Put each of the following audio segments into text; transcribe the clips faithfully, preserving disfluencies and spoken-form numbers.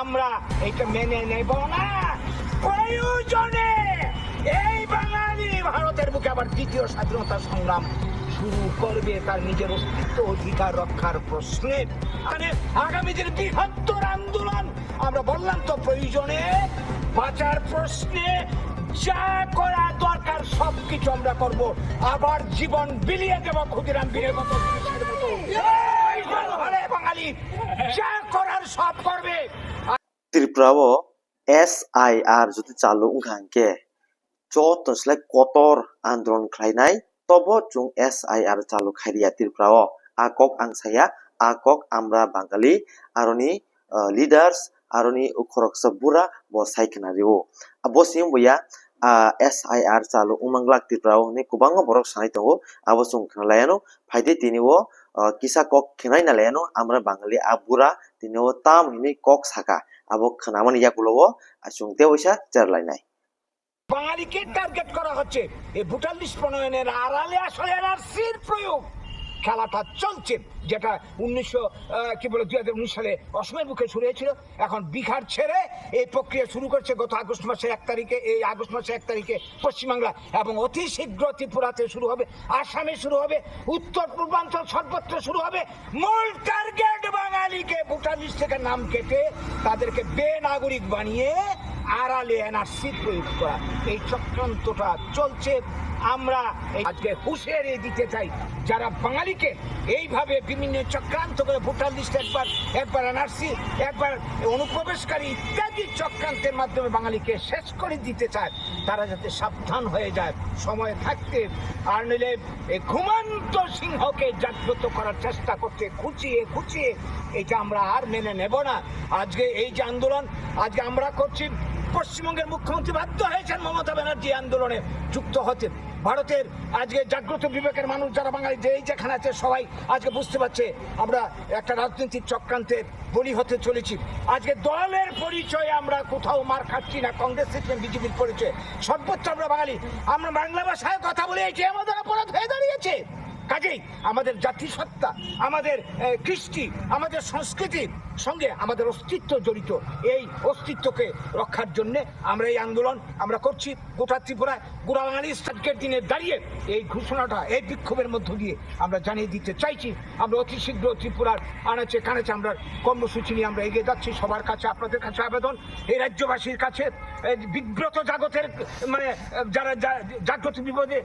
আমরা এটা মেনে নেব না। প্রয়োজনে এই বাঙালি ভারতের বুকে আবার দ্বিতীয় স্বাধীনতা সংগ্রাম শুরু করবে, তার নিজের অস্তিত্ব অধিকার রক্ষার প্রশ্নে। মানে, আগামী দিনে বৃহত্তর আন্দোলন, আমরা বললাম তো, প্রয়োজনে বাঁচার প্রশ্নে যা করা দরকার সবকিছু আমরা করব। আবার জীবন বিলিয়ে দেব ক্ষুদিরাম বীরের মতো, বীরের মতো। এই বাঙালি যা করার সব করবে। Tripura o S I R jodi chalu wngkha hwnkhe, joto slai kotor andolon khlainai, tobo chwng S I R chalu khailiya Tripura o. A kok ang saya, a kok amra Bangali, aroni, ah, leaders, aroni khoroksa bura bo sai khna rio. Abo se wngya, ah, S I R chalu wngmanglak Tripura o hinwi kwbangma borok sanai tongo, abo chwng khna laiano. Phaidi tini o, ah, kisa kok khenai na laiano, amra Bangali a bura tini o tam hinwi kok saka, abo khnamani yakulo o, ah, chwng tei waisa cherlainai. বাঙালিকে টার্গেট করা হচ্ছে। এই voter list প্রণয়নের আড়ালে আসলে এনআরসির প্রয়োগ, খেলাটা চলছে, যেটা উনিশশো আহ, কি বলে দুই হাজার উনিশ সালে অসমের বুকে শুরু হয়েছিল। এখন বিহার ছেড়ে এই প্রক্রিয়া শুরু করছে গত আগস্ট মাসে এক তারিখে। এই আগস্ট মাসে এক তারিখে পশ্চিমবাংলা এবং অতি শীঘ্র ত্রিপুরাতে শুরু হবে, আসামে শুরু হবে, উত্তর পূর্বাঞ্চল সর্বত্র শুরু হবে। মূল টার্গেট বাঙালিকে ভোটার লিস্ট থেকে নাম কেটে তাদেরকে বেনাগরিক বানিয়ে আড়ালে এনআরসি প্রয়োগ করা, এই চক্রান্তটা চলছে। আমরা এই আজকে হুঁশিয়ারি দিতে চাই, যারা বাঙালিকে এইভাবে বিভিন্ন চক্রান্ত করে ভোটার লিস্ট একবার, একবার এনআরসি, একবার অনুপ্রবেশকারী ইত্যাদি চক্রান্তের মাধ্যমে বাঙালিকে শেষ করে দিতে চায়, তারা যাতে সাবধান হয়ে যায় সময় থাকতে। আর নইলে এই ঘুমন্ত সিংহকে জাগ্রত করার চেষ্টা করছে, খুঁচিয়ে খুঁচিয়ে। এটা আমরা আর মেনে নেব না। আজকে এই যে আন্দোলন আজকে আমরা করছি, পশ্চিমবঙ্গের মুখ্যমন্ত্রী বাধ্য হয়েছেন মমতা ব্যানার্জি আন্দোলনে যুক্ত হতে। ভারতের আজকে জাগ্রত বিবেকের মানুষ যারা বাঙালি যে এই যেখানে আছে সবাই আজকে বুঝতে পারছে আমরা একটা রাজনৈতিক চক্রান্তের বলি হতে চলেছি। আজকে দলের পরিচয়ে আমরা কোথাও মার খাচ্ছি না, কংগ্রেস সিপিএম বিজেপির পরিচয়ে সর্বত্র আমরা বাঙালি। আমরা বাংলা ভাষায় কথা বলে এটি আমাদের অপরাধ হয়ে দাঁড়িয়েছে। কাজেই আমাদের জাতিসত্তা, আমাদের আহ, কৃষ্টি, আমাদের সংস্কৃতির সঙ্গে আমাদের অস্তিত্ব জড়িত। এই অস্তিত্বকে রক্ষার জন্য আমরা এই আন্দোলন আমরা করছি গোটা ত্রিপুরায়। গোটা বাঙালি আজকের দিনে দাঁড়িয়ে এই ঘোষণাটা এই বিক্ষোভের মধ্য দিয়ে আমরা জানিয়ে দিতে চাইছি, আমরা অতি শীঘ্র ত্রিপুরার আনাচে কানাচে আমরা কর্মসূচি নিয়ে আমরা এগিয়ে যাচ্ছি। সবার কাছে, আপনাদের কাছে আবেদন, এই রাজ্যবাসীর কাছে, এই বিব্রত জাগতের মানে যারা জা- জাগ্রত বিপদে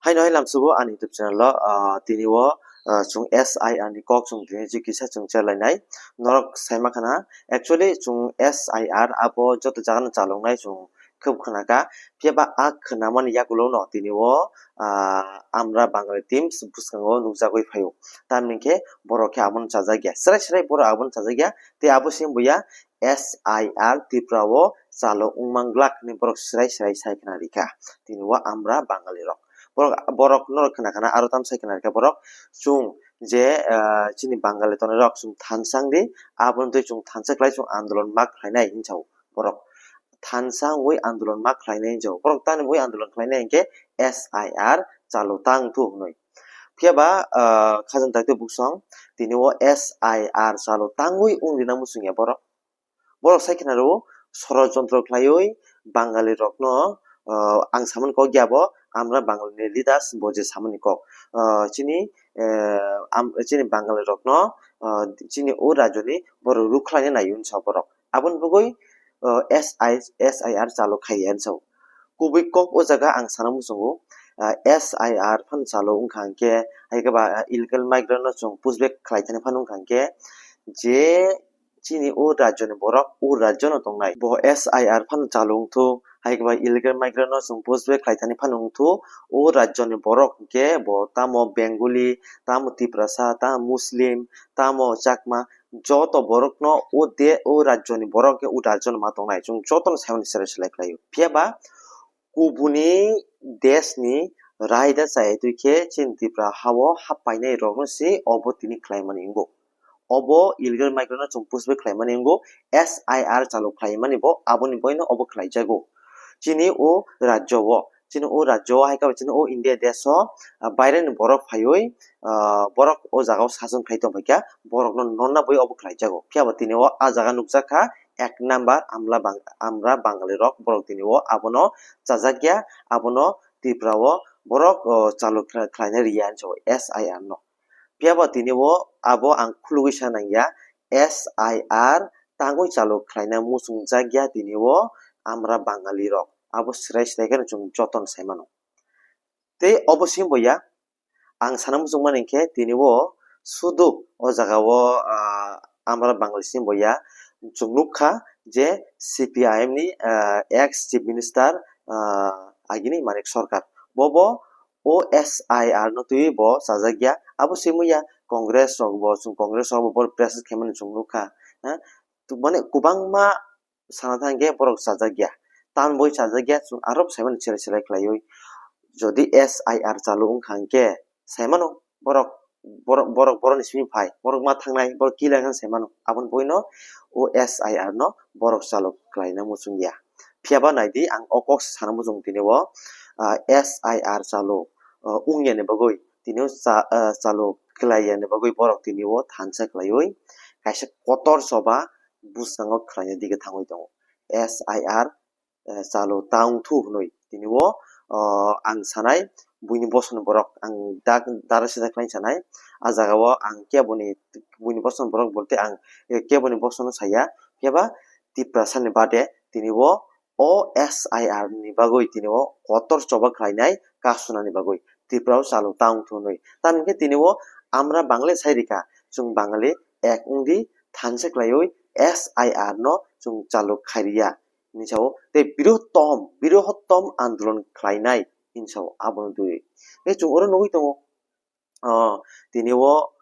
Haino hai lamsugo ani YouTube channel o, ah, tini o, ah, chwng S I R ni kok chwng tini je kisa chwng cherlainai. Norok saima khana, actually chwng S I R abo joto jaga no chaloknai chwng khub khna kha. Phiya ba a khna mani yakulo no tini o, ah, amra Bangali teams bwskango nukjagwi phaio. Tamni khe borok khe abono chajak ya. Srai srai borok abono chajak ya. Tei abo se wngya S I R Tripura o chalo wngmang glak hinwi borok srai srai sai khna rikha. Tini o amra Bangali rok. Borok, borok norok khna khna aro tam sai khna rikha borok. Chwng je, ah, chini Bangali tongnai rok chwng thansa wngdi, abono twi chwng thansa khlai chwng andolon ma khlainai hinwi sao borok. Thansa wngwi andolon ma khlainai hinwi sao. Borok tamni wngwi andolon khlainai hinkhe S I R chalo tang thu hwnwi. Phiya ba, ah, khajang daitwi buksong tini o S I R chalo tangwi wng rina muchung ya borok. Borok sai khna rwo, sorojontro khlaiwi Bangali rokno, ah, ang samani kok ya bo, amra Bangali ni leaders bo je samani kok. Ah, chini, eh, am-, chini Bangali rokno, ah, chini o rajoni borok rukhlaina nai hinwi sa borok. Aboni bagwi, ah, S I, S I R chalo khai ya hinwi sa. Kubui kok o jaga ang sana muchungo, ah, S I R phano chalo wngkha hinkhe, hai khe ba, ah, illegal migrant no chwng push back khlai thani phano wngkha hinkhe, je chini o rajyoni borok o rajyono tongnai. Bo S I R phano chalo wngthu, hai khe ba illegal migrant no chwng push back khlai thani phano wngthu, o rajyoni borok hinkhe bo tamo Bengali, tamo Tiprasa, tamo Muslim, tamo Chakma, joto borokno o de-, o rajyoni borok khe o rajyono ma tongnai. Chwng jotono saimani sere selai khlaio. Phiya ba kubuni deshni raida chayatwi khe chini Tripura hao hap painai rokno se obo tini khlaimani wngo. Obo illegal migrant no chwng push back khlaimani wngo, S I R chalo khlaimani bo aboni boino obo khlaijago. Chini o rajyo o, chini o rajyo o hai khe chini o India desh o, ah, baire ni borok phaiwi, ah, borok o jaga o sason khai tong phaikha, borok no nonna bui obo khlai jago. Phiya bo tini o ah jaga nukjak kha ek number amla bang-, amra Bangali rok borok tini o abono chajak ya, abono Tripura o borok, oh, chalu khlai, khlaina riya hinwi S I R no. Phiya bo tini o abo ang khulugwi sa nang ya, S I R tangwi chalu khlaina muchungjak ya tini o amra Bangali rok. Abo swrai swrai kheno chwng jotono sai mano. Tei obo simi bo ya, ang sana muchung mani khe tini o sudu o jaga o, ah, amra Bangali simi bo ya, chwng nukha je C P I M ni, ah, ex chief minister, ah, agini Manik Sarkar. Bobo o S I R no twiwi bo chajak ya. Abo simi ya Congress rok bo, chwng Congress rok bo boro press khaimani chwng nukha. Ha? Mane kwbangma sana thang khe borok chajak ya. Tamni boi chajak ya, chwng aro saimani selai selai khlaiwi. Jodi S I R chalu wngkha hwnkhe, saimano borok, borok, borok borokni simi phai, borok ma thangnai, borok kila wngkha saimano. Aboni boino o S I R no borok chalu khlaina muchung ya. Phiya ba nai di, ang o kok sana muchung tini o, ah, S I R chalu, ah, wng ya ni bagwi, tini o cha-, ah, chalu khlai ya ni bagwi borok tini o thansa khlaiwi kaisa kotor choba bwskango khlaina dige thangwi tongo. S I R, eh, chalu ta wng thu hwnwi tini o, oh, ang sanai buini bosongni borok ang dak dara sida khlai sanai. Ah jaga o ang keboni buini bosongni borok bolte ang, eh, keboni bosongno saya, phiya ba Tiprasa ni bade tini o o S I R ni bagwi tini o kotor choba khlainai kasunani bagwi Tripura o chalu ta wng thunwi. Tamni khe tini o amra Bangali sai rikha, chwng Bangali ek wngdi thansa khlaiwi S I R no chwng chalu khai riya hinwi sao. Tei birottom, birottom andolon khlainai hinwi sao abono twiwi. Tei chwng oro nugwi tongo, oh, tini o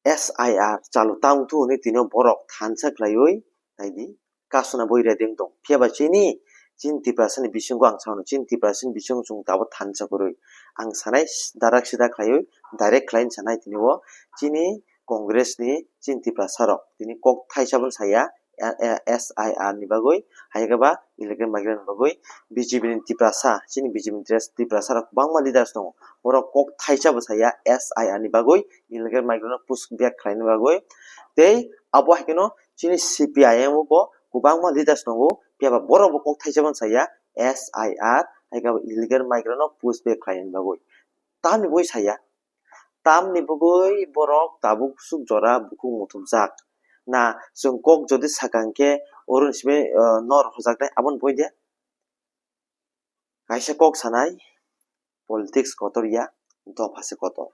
S I R chalu ta wng thu hwnwi tini o borok thansa khlaiwi nai di kasuna boi ready wng tong. Phiya ba chini, chini Tiprasa ni bisingo ang sao, chini Tiprasa ni bisingo chwng tabuk thansa kwrwi. Ang sanai darak sida khlaiwi direct khlai sanai tini o chini Congress ni chini Tiprasa rok tini kok thaisa bo saya, eh, eh, S I R ni bagwi, hai khe ba illegal migrant ni bagwi, B J P ni Tiprasa, chini B J P ni Tiprasa rok kwbangma leaders tongo. Borok kok thaisa bo saya S I R ni bagwi, illegal migrant no push back khlaina bagwi. Tei abo hai kheno chini C P I M o bo kwbangma leaders tongo, phiya ba borok bo kok thaisa bo saya S I R, hai khe illegal migrant no push back khlaina bagwi. Tamni bagwi saya, tamni bagwi borok tabuk swk jora bukhuk muthubjak. Na chwng kok jodi sakang khe oro ni simi, eh, nor hojaknai aboni bagwi de. Kaisa kok sanai, politics kotor ya, dopha se kotor.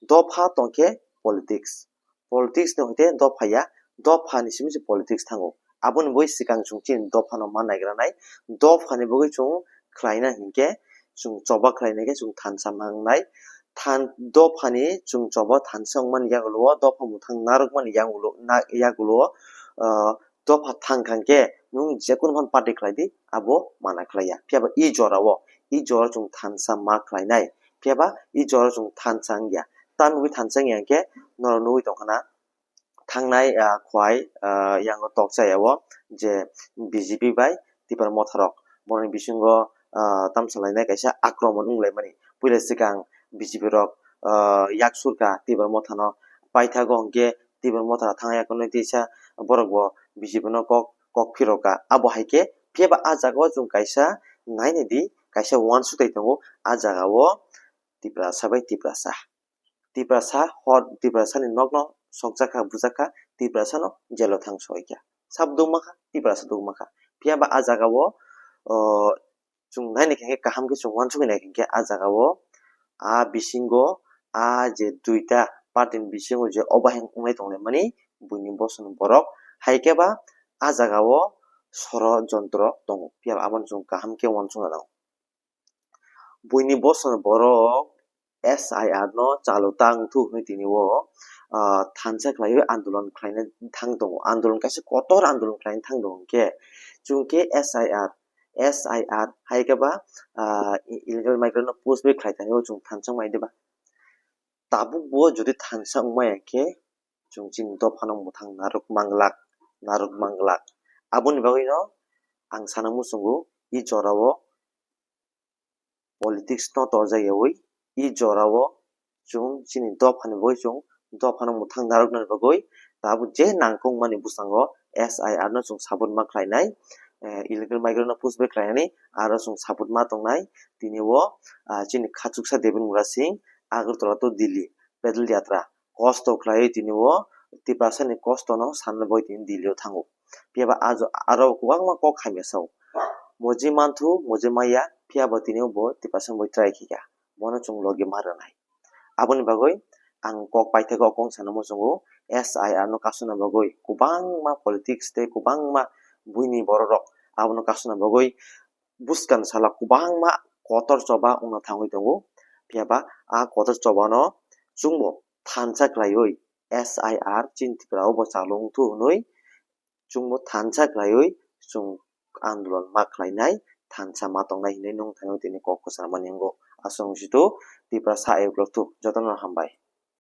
Dopha tongkhe politics. Politics ni hoite dopha ya, dopha ni simi se politics thango. Aboni bagwi swkang chwng chini dopha no ma naigra nai. Dopha ni bagwi chwng khlaina hinkhe chwng choba khlaina khe chwng thansa mangnai. Than-, dopha ni chwng choba thansa wngmani yagulo o, dopha mwthang narwkmani yagulo, na-, yagulo o, ah, dopha thang kha khe nwng jekono phano party khlai di, abo mana khlai ya. Phiya ba i jora o, i jora chwng thansa ma khlai nai. Phiya ba i jora chwng thansa wng ya. Tamni bagwi thansa wng ya khe norok nugwi tong kha na, thangnai, ah, Khwai, ah, yango Tokchaya o je B J P bai Tipra Motha rok borokni bisingo, ah, tamsa lainai kaisa akromon wng lai mani. Puila swkang B J P rok, ah, yak sur kha Tipra Motha no, paithago hwnkhe Tipra Motha thang ya khe nw tisa borok bo B J P no kok, kok phiro kha. Abo hai khe, phiya ba ah jaga o chwng kaisa nai nai di, kaisa uansuk tai tongo ah jaga o Tiprasa bai Tiprasa. Tiprasa hor, Tiprasa ni nok no sokjak kha, bujak kha, Tiprasa no jail o thang soi kha. Sab dukma kha, Tiprasa dukma kha. Phiya ba ah jaga o, o, chwng nai nai khe kaham khe chwng uansugwi nai khe ah jaga o, ah bisingo, ah je duita party ni bisingo je obahen wngnai tong lai mani buini bosong ni borok, hai khe ba ah jaga o soro jontro tongo. Phiya ba abono chwng kaham khe uansukna nango. Buini bosongni borok S I R no chalo ta wng thu hwnwi tini o, ah, thansa khlaiwi andolon khlaina thang tongo. Andolon kaisa kotor andolon khlaina thang tongo hwnkhe, chwng khe S I R, S I R hai khe ba, ah, i-, illegal migrant no push bai khlai thani o chwng thansa wng mai de ba? Tabuk bo jodi thansa wng maya khe, chwng chini dophano mwthang narwk manglak, narwk manglak. Aboni bagwino ang sana muchungo, i jorao politics no torjak yawi i jorao chwng chini dophani bagwi chwng dophano mwthang narwknani bagwi tabuk je nangkukmani bwskango S I R no chwng support ma khlainai, eh, illegal migrant no push back khlainani aro chwng support ma tongnai. Tini o, ah, chini khachuksa Devendra Singh Agartala to Delhi pedal yatra kosto khlaiwi tini o Tiprasani kostono sanna bagwi tini Delhi o thango. Phiya ba ah jo-, aro kwbangma kok hamya sao. Moji manthu, moji maya, phiya bo tini o bo Tiprasani bagwi try khaikha. Bono chwng logi ma rwnai. Aboni bagwi ang kok paithakgo kok sana muchungo S I R no kasuna bagwi kwbangma politics tei kwbangma buini bororok abono kasuna bagwi bwskang sala kwbangma kotor choba wngna thangwi tongo. Phiya ba a kotor chobano chwngbo thansa khlaiwi S I R chini Tripura o bo chalo wngthu hwnwi chwngbo thansa khlaiwi chwng andolon ma khlainai, thansa ma tongnai hinwi nwng thangwi tini kok kwchangmani wngo. Aswk wngsitu Tiprasa ayuk loktu jotono hambai.